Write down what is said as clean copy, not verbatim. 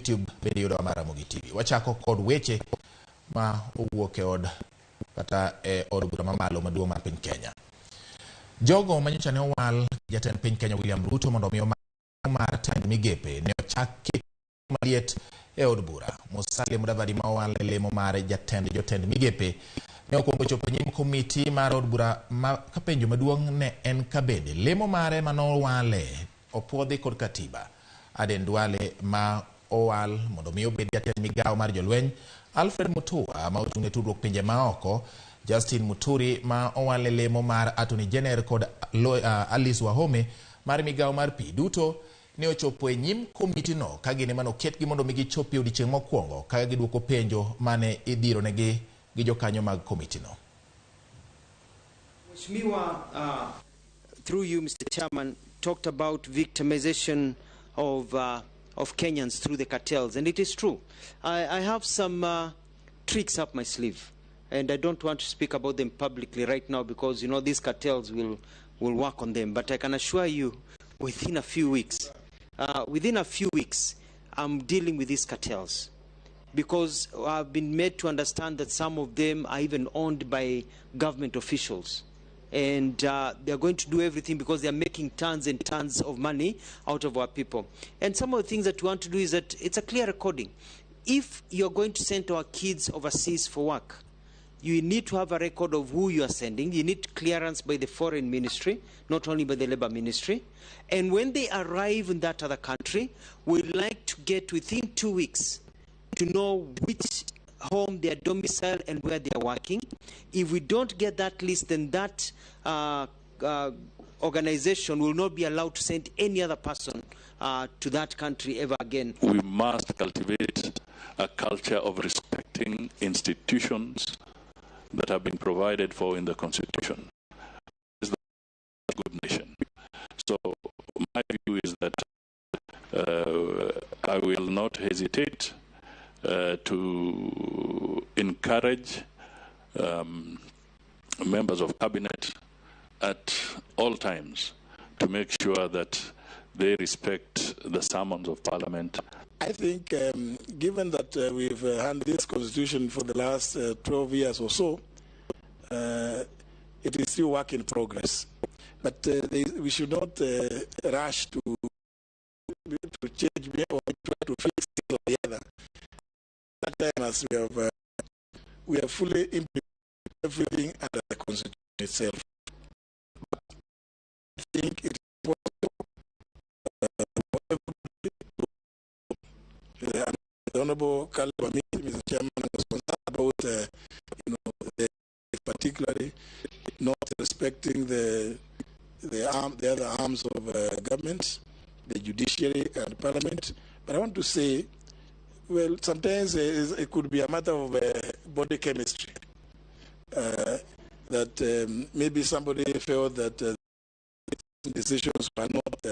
YouTube bende yudowa mar Ramogi TV. Wachako kod weche ma owuok e od kata e od bura mamalo maduong' mar piny Kenya. Jogo manyocha ne owal jatend piny Kenya William Ruto mondo omi mar tend migepe ne ochak keto maliet e od bura. Musalia Mudavadi ma owal e lemo mar jatend jotend migepe ne okwongo chopo e nyim komiti mar od bura ma ka penjo maduong' ne en ka bende lemo mare manowale opuodhi kod katiba. Aden Duale ma owal mondo mi obed jatend migawo mar jolweny, Alfred Mutua ma ochung' ne tudruok pinje maoko, Justin Muturi ma owal e lemo mar Attorney General kod Alice Wahome mar migawo mar pi duto ne ochopo e nyim komitino ka gin ema noketgi mondo mi gichopi e odiechieng' mokwongo ka giduoko penjo mane idhironegi gi jokanyo mag komitino. Mheshimiwa, through you, Mr. Chairman, talked about victimization of Kenyans through the cartels, and it is true. I have some tricks up my sleeve, and I don't want to speak about them publicly right now because these cartels will work on them. But I can assure you, within a few weeks, I'm dealing with these cartels, because I've been made to understand that some of them are even owned by government officials. And they're going to do everything because they're making tons and tons of money out of our people. And some of the things that we want to do is that it's a clear recording. If you're going to send our kids overseas for work, you need to have a record of who you are sending. You need clearance by the foreign ministry, not only by the labor ministry. And when they arrive in that other country, we'd like to get within 2 weeks to know which home they are domiciled and where they are working. If we don't get that list, then that organization will not be allowed to send any other person to that country ever again. We must cultivate a culture of respecting institutions that have been provided for in the Constitution. Is the good nation. So my view is that I will not hesitate to encourage members of cabinet at all times to make sure that they respect the summons of Parliament. I think given that we've had this constitution for the last 12 years or so, it is still work in progress. But we should not rush to change or try to fix it or the other. That time, as we have fully implemented everything under the constitution itself. But I think it is possible for everybody to, the Honorable Caleb Amisi, Mr. Chairman, was concerned about the, particularly not respecting the other arms of government, the judiciary and parliament. But I want to say, well, sometimes it could be a matter of body chemistry. That maybe somebody felt that decisions were not